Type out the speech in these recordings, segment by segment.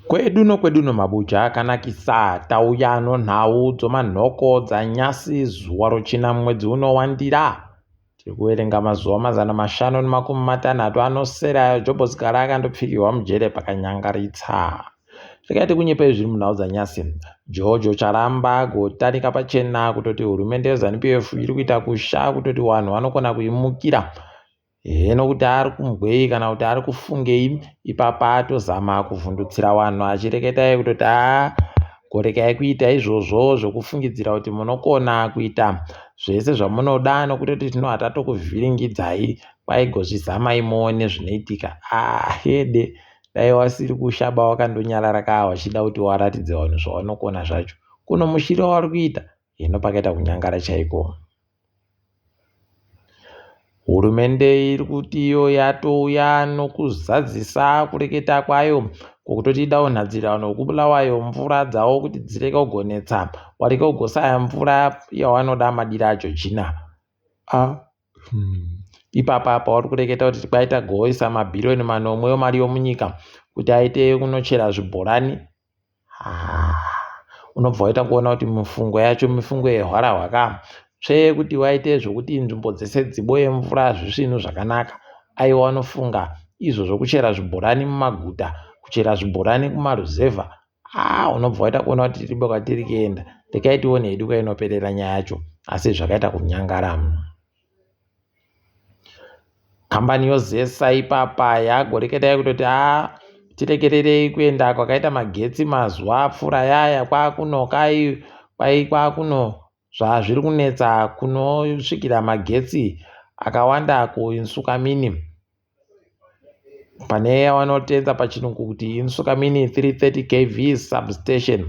Kwedu nokwedu nomabuja akanakisa tauya nonhau dzomanhoko dzanyasi zuva rochina mwedzi unowandira. Tiri kuverenga mazuva 560 anosera ayo Jobho Sikhala akandopfigirwa mujere pakanyangaritsa. Regai tikunyepei zviri munhau dzanyasi. Jojo Charamba agotanika pachena kutoti hurumende yeZanu PF iri kuita kusha kutoti vanhu vanokona kuimukira. Heno kuti ari kumbwei kana kuti ari kufungei ipapa atozama kuvhundutsira vanhu achireketa iye kutoti haa gorekai kuita izvozvo zvekufungidzira kuti munokona kuita zvese zvamunoda nokutoti tino hatatokuvhiringidzai kwaigozvizamai muone zvinoitika ahede dai wasiri kushaba wakandonyarara kaa wachida kuti waratidze vanhu zvawanokona zvacho kuno mushiro wari kuita hino pakaita kunyangara chaiko. Hurumende iri kuti iyo yatouya nokuzadzisa kureketa kwayo kwokutoti ida kunhadzirira nokuBulawayo mvura dzavo kuti dzirege kugonetsa warege kugosaya mvura yawanoda madira aJojina. Ah, Ipapa apa wari kureketa kuti kwaita goisa mabhiriyoni manomwe emari yomunyika kuti aite kunochera zvibhorani Ah, unobva waita kuona kuti mifungo yacho mifungo yehwarahwa ka tsvee kuti waite zvekuti nzvimbo dzese dziboye mvura zvisvinu zvakanaka aiwa wanofunga izvo zvokuchera zvibhorani mumaguta kuchera zvibhorani kumaruzevha aa ah, unobva waita kuona kuti tiribe kwatiri kuenda rekai tione hedu kwainoperera nyaya yacho asi zvakaita kunyangara Kambani yoZESA ipapa yagoreketai kutoti haa tirekererei kuenda kwakaita magetsi mazuva apfuura yaya kwakunokai kwai kwakuno zvazviri kunetsa kunosvikira magetsi akawanda kuInsukamini. Pane yavanotenza pachirungu kuti Insukamini 330 kV substation.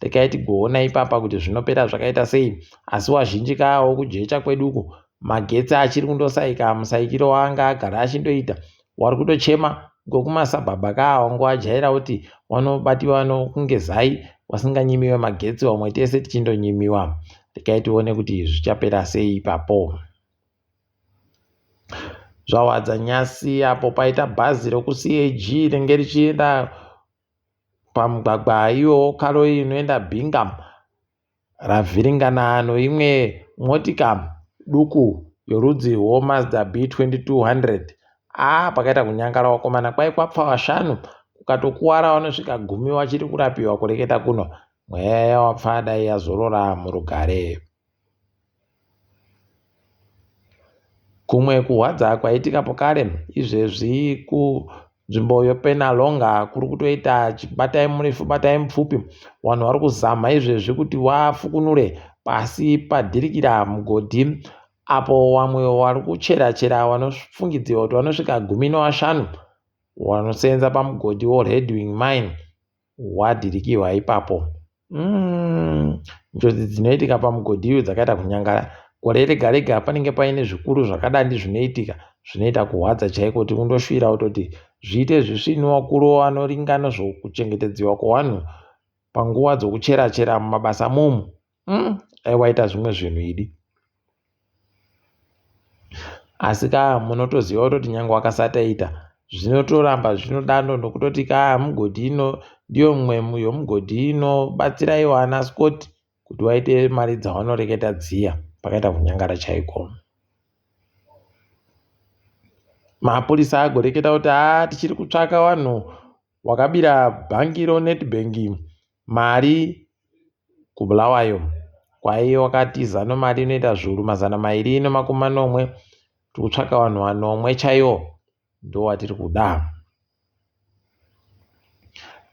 Regai tigoona ipapa kuti zvinopera zvakaita sei. Asi wazhinji kawo kujecha kwedu uku magetsi achiri kundosaika musaikiro waanga agara achindoita. Wari kutochema ngokumasabhabha kaa wanga wajaira kuti wanobatiwa nokunge zai wasinganyimiwe magetsi wamwe tese tichindonyimiwa. Regai tione kuti zvichapera sei ipapo. Zvawadza nyasi apo paita bhazi rekuCAG ringe richienda pamugwagwa iwowo Karoi unoenda Binga ravhiringana noimwe motika duku yorudzi rwoMazda B2200. Aa pakaita kunyangara wakomana kwai kwapfa vashanu kukatokuwara vanosvika gumi vachiri kurapiwa kureketa kuno. Mweya yawapfa dai yazorora murugare. Kumwe kuhwadza kwaitika pokare izvezvi kunzvimbo yePenalonga kuri kutoita chibatai murefu batai mupfupi. Vanhu vari kuzama izvezvi kuti vafukunure pasi padhirikira mugodhi apo vamwe vari kuchera chera vanofungidzirwa kuti vanosvika 15 vanosenza pamugodhi weRedwing Mine. Wadhirikiwa ipapo. Mm, njodzi dzinoitika pamugodhi uyu dzakaita kunyangara. Gore rega rega panenge paine zvikuru zvakadandi zvinoitika zvinoita kuhwadza chaiko kuti undoshuvira kutoti zviite zvisvinu wakuru wanoringana zvokuchengetedziwa kwewanhu panguva dzokuchera chera mumabasa mumu. Mm, dai waita zvimwe zvinhu idi. Asi ka munotoziva kutoti nyange wakasataita zvinotoramba zvinodando nokutoti ka mugodhi ino ndiyo mumwe yomugodhi inobatsira iwo ana Scott kuti waite mari dzawanoreketa dziya pakaita kunyangara chaiko. Mapurisa agoreketa kuti haa tichiri kutsvaka vanhu wakabira bhangi roNetbank mari kuBulawayo kwaiye wakatiza nomari inoita zviuru 270 tiri kutsvaka vanhu vanomwe chaivo ndowatiri kuda.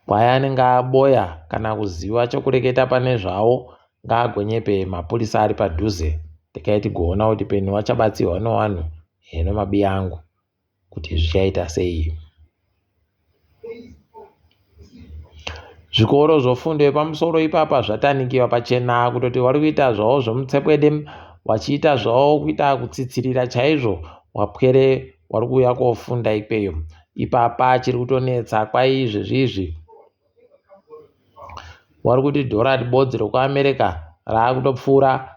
Kwai anenge aboya kana kuziva chokureketa pane zvavo ngaagonyepe mapurisa ari padhuze regai tigoona kuti peni wachabatsirwa nowanhu heno mabiya angu. kuti zvichaita sei. Zvikoro zvofundo yepamusoro ipapa zvatanikiwa pachena kutoti vari kuita zvavo zvomutsepwede vachiita zvavo kuita kutsitsirira chaizvo wapwere wari kuuya kofunda ikweyo. Ipapa chiri kutonetsa kwai izvezvi izvi wari kuti dhora ribodzi rokuAmerica raakutopfuura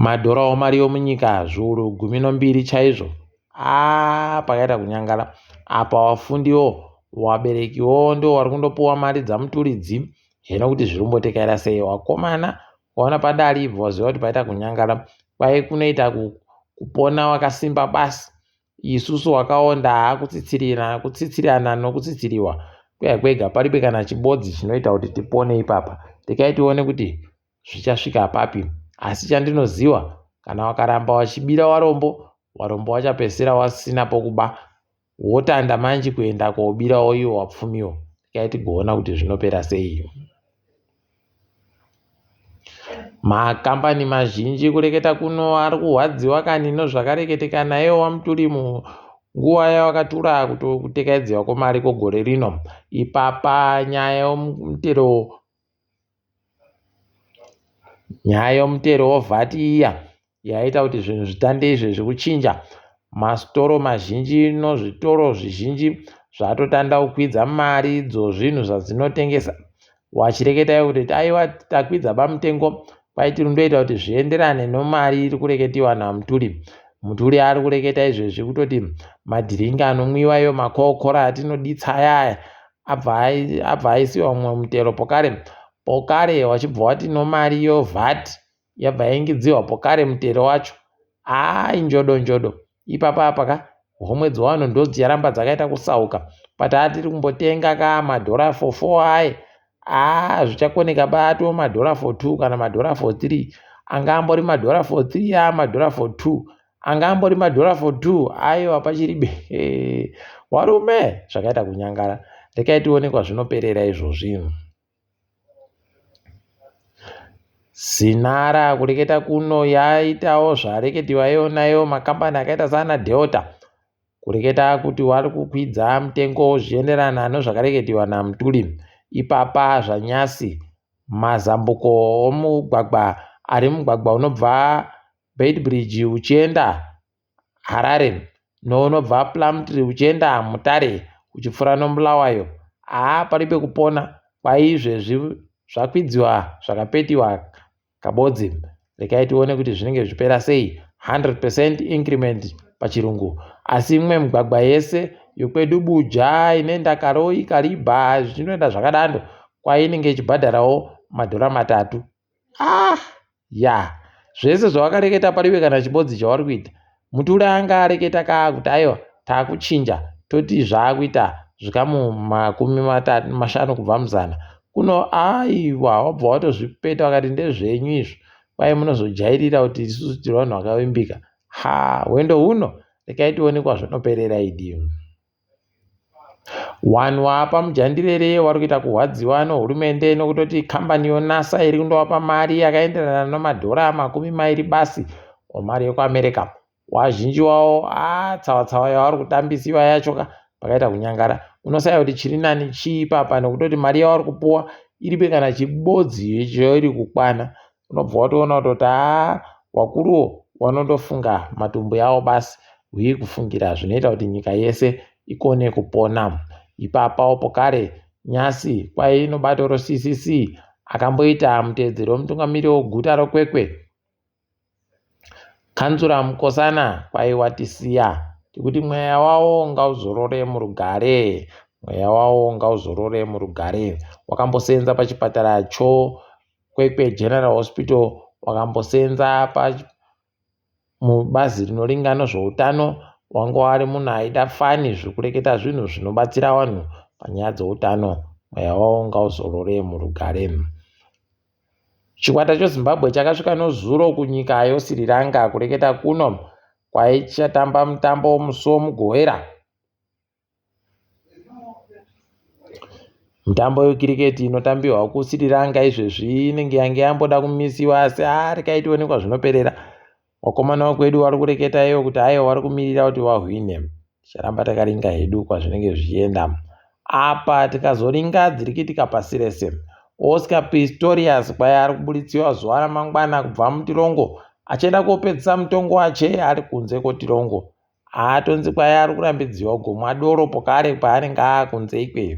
Madhorawo mari yomunyika zviuru gumi nombiri chaizvo. Haa pakaita kunyangara apa wafundiwo waberekiwo ndiwo wari kundopuwa mari dzamuturidzi heno kuti zviri kumbotekaira sei wakomana ukaona padari ibva waziva kuti paita kunyangara kwai kunoita kupona wakasimba basi isusu wakaonda haa kutsitsirina kutsitsirana nokutsitsiriwa kwega kwega paribe kana chibodzi chinoita kuti tipone ipapa rekai tione kuti zvichasvika papi asi chandinoziva kana wakaramba wachibira warombo warombo wachapedzisira wasina pokuba wotanda manji kuenda kobirawo iwo wapfumiwo rekai tigoona kuti zvinopera sei Makambani mazhinji kureketa kuno ari kurwadziwa kani nozvakareketeka naiwo waMuturi munguva yawakatura kutekaidziwa kwemari kwegore rino. Ipapa nyaya yomutero nyaya yomutero woVAT iya yaita kuti zvinhu zvitande izvezvi kuchinja masitoro mazhinji nozvitoro zvizhinji zvatotanda kukwidza mari dzozvinhu zvadzinotengesa wachireketa iwe kuti aiwa takwidza pamutengo kwaiti rundoita kuti zvienderane nomari iri kureketiwa namutuli mutuli ari kureketa izvezvi kutoti madhiringi anomwiwa iyo makokora atinoditsa ayaya abva aisiwa mumwe mutero pokare pokare wachibva wati nomari yovhat yabva yaingidziwa pokare mutero wacho haa injodo njodo ipapa apa ka homwe dzevanhu ndodzicharamba dzakaita kusauka pataa tiri kumbotenga ka madhora for four aye haa zvichakoneka ba atoo madhora for two kana madhora for three anga ambori madhora for three aa madhora for two anga ambori madhora for two aiwa pachiribe warume zvakaita kunyangara rekai tione kwazvinoperera izvozvi Zinara kureketa kuno yaitawo zvareketiwa iyonayo makambani akaita saana Delta kureketa kuti wari kukwidza mutengo zvichienderana nezvakareketiwa naMutuli ipapa zvanyasi mazambuko omugwagwa ari mugwagwa unobva Beitbridge uchienda Harare nounobva Plumtree uchienda Mutare uchipfuura noBulawayo haa pari pekupona kwaizvezvi zvakwidziwa zvakapetiwa kabodzi rekai tione kuti zvinenge zvichipera sei 100 percent increment pachirungu asi imwe migwagwa yese yokwedu Buja inoenda Karoi Kariba zvichinoenda zvakadando kwainenge ichibhadharawo madhora matatu ah ya zvese zvawakareketa paribe kana chibodzi chawari kuita muturi anga areketa kaa kuti aiwa takuchinja toti zvaakuita zvikamu makumi mashanu kubva muzana kuno aiwa wabva watozvipeta wakati ndezvenyu izvo kwai munozojairira kuti isusu tiri vanhu vakavimbika ha hwendo huno rekai tione kwazvinoperera idi Wanhu waapa mujandirere wari kuita kuhwadziwa nohurumende nokutoti kambani yoNASA iri kundowapa mari yakaenderana nomadhora 20 basi omari yekuAmerica. Wazhinji wawo aa tsawa tsawa yavari kutambisiwa yacho ka pakaita kunyangara. Unosaya kuti chiri nani chii ipapa nokutoti mari yavari kupuwa iribe kana chibodzi chairi kukwana. Unobva watoona kutoti haa wakuruwo wanondofunga matumbu yawo basi uye kufungira zvinoita kuti nyika yese ikone kupona. Ipapawo pokare Nyasi kwai nobato roCCC akamboita muteedzeri wemutungamiri weguta roKwekwe Kanzura Mukosana kwai watisiya tikuti mweya wawo ngauzorore murugare mweya wawo ngauzorore murugare wakambosenza pachipatara cho Kwekwe General Hospital wakambosenza mubazi rinoringa nezveutano wanga wari munhu aida fani zvekureketa zvinhu zvinobatsira vanhu panyaya dzeutano mweya wavo ngauzorore murugare chikwata chezimbabwe chakasvika nozuro kunyika yosri lanka kureketa kuno kwaichatamba mutambo musi womugovera Mitambo yekiriketi inotambirwa kuSri Lanka izvezvi inenge yange yamboda kumisiwa asi haa regai tione kwazvinoperera. Vakomana vekwedu vari kureketa ivo kuti aiwa vari kumirira kuti vahwine. Ticharamba takaringa hedu kwazvinenge zvichienda. Apa tikazoringa dziri kuitika pasi rese. Oscar Pistorius kwai ari kuburitsiwa zuva ramangwana kubva mutirongo achienda kopedzisa mutongo wache ari kunze kwotirongo. Haatonzi kwai ari kurambidziwa gomwa doro pokare paanenge aakunze ikweyo.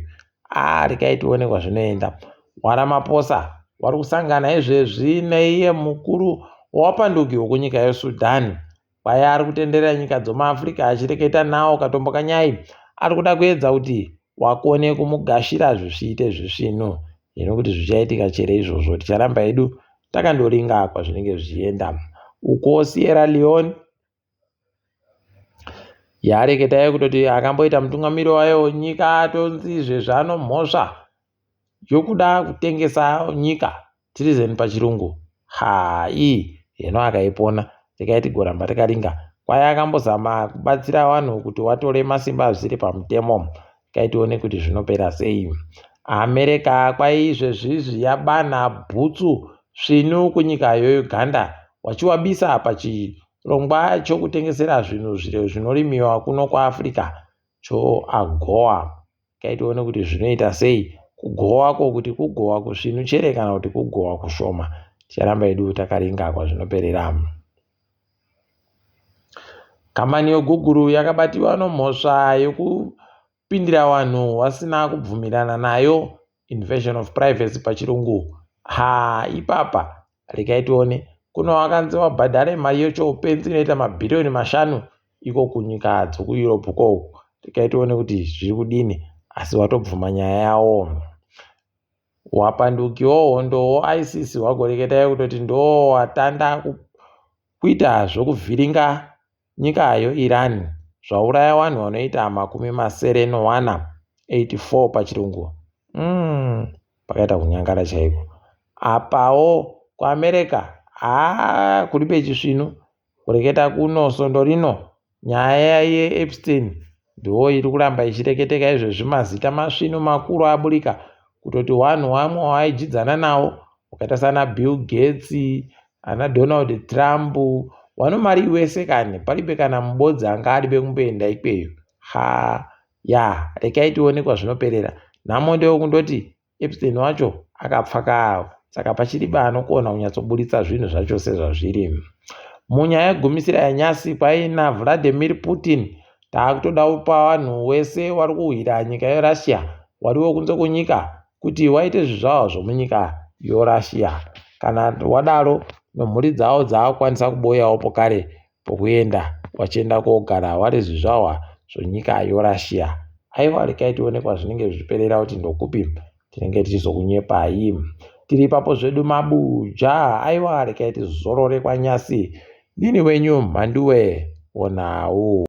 Aa regai tione kwazvinoenda. WaRamaphosa wari kusangana izvezvi neiye mukuru wapanduki wekunyika yeSudan. Kwai ari kutenderera nyika dzomuAfrica achireketa nawo katombo kanyai ari kuda kuedza kuti wakone kumugashira zvisviite zvisvinu. Hino kuti zvichaitika chere izvozvo ticharamba hedu takandoringa kwazvinenge zvichienda. Uko Sierra Leone yareketayo kutoti akamboita mutungamiri wayo nyika atonzi izvezvi anomhosva yokuda kutengesa nyika treason pachirungu hai hino akaipona regai tigoramba takaringa kwai akambozama kubatsira vanhu kuti watore masimba zvisiri pamutemo regai tione kuti zvinopera sei America kwai izvezvizvi yabana bhutsu svinu kunyika yoUganda wachiwabisa pachirongwa chokutengesera zvinhu zviro zvinorimiwa kuno kuAfrica choAGOA. Regai tione kuti zvinoita sei kugowako kuti kugowa kusvinu chere kana kuti kugowa kushoma. Ticharamba hedu takaringa kwazvinoperera. Kambani yeGoogle yakabatiwa nomhosva yekupindira vanhu vasina kubvumirana nayo invasion of privacy pachirungu. Ha ipapa regai tione kuno wakanzi wabhadhare mari yechoupenzi inoita mabhiriyoni mashanu iko kunyika dzokuEurope uko. Regai tione kuti zviri kudini asi watobvuma nyaya yawo. Wapanduki wohondo woISIS wagoreketayo kutoti ndowatanda kuita zvokuvhiringa nyika yoIran zvauraya vanhu vanoita makumi masere nowana 84 pachirungu. Pakaita kunyangara chaiko. Apawo kuAmerica haa kuri pechisvinu Kureketa kuno svondo rino, nyaya yeEpstein ndiwo iri kuramba ichireketeka izvezvi mazita masvinu makuru aburika kutoti wanhu wamwe waaijidzana nawo wakaita sana Bill Gates, ana Donald Trump wanomari wese kani palibe kana mubodzi anga aribe kumboenda ikweyo ha ya rekai tione kwazvinoperera nhamo ndeyokundoti Epstein wacho akapfakaa saka pachiriba anokona kunyatsoburitsa zvinhu zvacho sezvazviri. Munyaya yegumisira yanyasi kwaina Vladimir Putin taakutoda kupa vanhu wese wari kuhwira nyika yeRussia wariwo kunze kwenyika kuti waite zvizvawa zvomunyika yoRussia. Kana wadaro nomhuri dzavo dzaakukwanisa kuboyawo pokare pokuenda wachienda kogara wari zvizvahwa zvonyika yoRussia. Aiwa rekai tione kwazvinenge zvichiperera kuti ndokupi tinenge tichizokunyepai. Tiri ipapo zvedu mabuja aiwa rekai tizorore kwanyasi. Ndini wenyu Mhanduwe wonhau.